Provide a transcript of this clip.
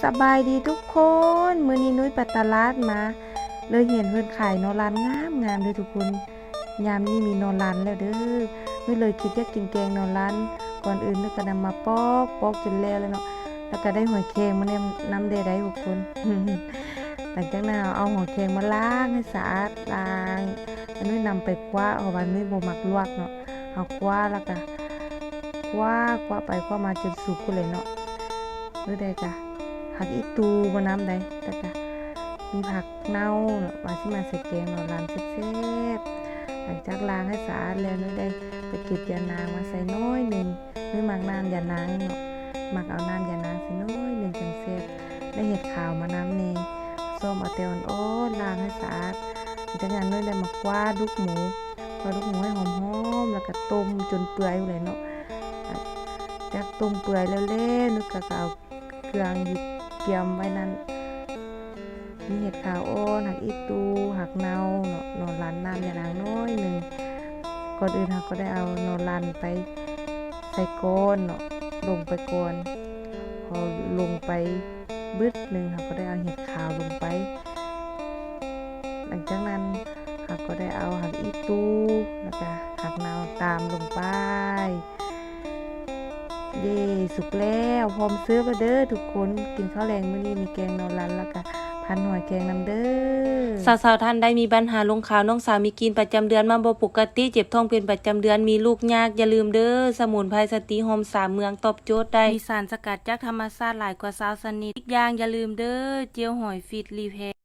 ສະບາຍດີທຸກຄົນ, ມື້ນີ້ນຸ້ຍໄປຕະຫຼາດມາ ເລີຍເຫັນເພິ່ນຂາຍໜໍ່ລັນງາມໆເດີທຸກຄົນ. ຍາມນີ້ມີໜໍ່ລັນແລ້ວເດີ, ນຸ້ຍເລີຍຄິດຢາກກິນແກງໜໍ່ລັນ. ກ່ອນອື່ນນຸ້ຍກໍນຳມາປອກ, ປອກຈົນແລ້ວແລ້ວເນາະ, ແລ້ວກໍໄດ້ຫອຍແຄງມານຳແດ່ໄດ໋ທຸກຄົນ. ຫຼັງຈາກນັ້ນເຮົາເອົາຫອຍແຄງມາລ້າງໃຫ້ສະອາດ, ລ້າງ ແລ້ວນຸ້ຍນຳໄປຂົ້ວ ເພາະວ່ານຸ້ຍບໍ່ມັກລວກເນາະ. ເຮົາຂົ້ວແລ້ວກະຂົ້ວ ຂົ້ວໄປຂົ້ວມາຈົນສຸກພຸ້ນແຫຼະເນາະ. ມື້ໃດກະຜັກອີ່ຕູມານຳໄດ໋, ແລ້ວກະມີຜັກເນົ່າເນາະ ວ່າຊິມາໃສ່ແກງໜໍ່ລັນແຊບໆ. ຫຼັງຈາກລ້າງໃຫ້ສະອາດແລ້ວ ນຸ້ຍໄດ້ໄປເກັບຢານາງມາໃສ່ໜ້ອຍໜຶ່ງ. ນຸ້ຍມັກນ້ຳຢານາງເນາະ, ມັກເອົານ້ຳຢານາງໃສ່ໜ້ອຍໜຶ່ງຈັ່ງແຊບ. ໄດ້ເຫັດຂາວມານຳແດ່, ຊອມເອົາແຕ່ອ່ອນໆ ລ້າງໃຫ້ສະອາດ. ຫຼັງຈາກນັ້ນນຸ້ຍໄດ້ມາຂົ້ວດູກໝູ, ຂົ້ວດູກໝູໃຫ້ຫອມໆ ແລ້ວກະຕົ້ມຈົນເປື່ອຍພຸ້ນແຫຼະເນາະ. ຈາກຕົ້ມເປື່ອຍແລ້ວແຫຼະ ນຸ້ຍກະເອົາເຄື່ອງທີ່ກຽມໄວ້ນັ້ນ ມີເຫັດຂາວອ່ອນ, ຜັກອີ່ຕູ, ຜັກເນົ່າເນາະ, ໜໍ່ລັນ, ນ້ຳຢານາງໜ້ອຍໜຶ່ງ. ກ່ອນອື່ນເຮົາກໍໄດ້ເອົາໜໍ່ລັນໄປໃສ່ກ່ອນເນາະ, ລົງໄປກ່ອນ. ພໍລົງໄປບຶດໜຶ່ງ ເຮົາກໍໄດ້ເອົາເຫັດຂາວລົງໄປ. ຫຼັງຈາກນັ້ນເຮົາກໍໄດ້ເອົາຜັກອີ່ຕູ ແລ້ວກະຜັກເນົ່າຕາມລົງໄປ. ເຢ້ ສຸກແລ້ວ, ພ້ອມເສີບແລ້ວເດີທຸກຄົນ. ກິນເຂົ້າແລງມື້ນີ້ມີແກງໜໍ່ລັນ ແລ້ວກະພັນຫອຍແຄງນຳເດີ. ສາວໆທ່ານໃດມີບັນຫາລົງຂາວ, ນ້ອງສາວມີການປະຈຳເດືອນມາບໍ່ປົກກະຕິ, ເຈັບທ້ອງເປັນປະຈຳເດືອນ, ມີລູກຍາກ, ຢ່າລືມເດີ ສະໝຸນໄພສະຕີຫອມສາມເມືອງ ຕອບໂຈດໄດ້, ມີສານສະກັດຈາກທຳມະຊາດຫຼາຍກວ່າຊາວຊະນິດ. ອີກຢ່າງຢ່າລືມເດີ ເຈວຫອຍຟິດຣີແພ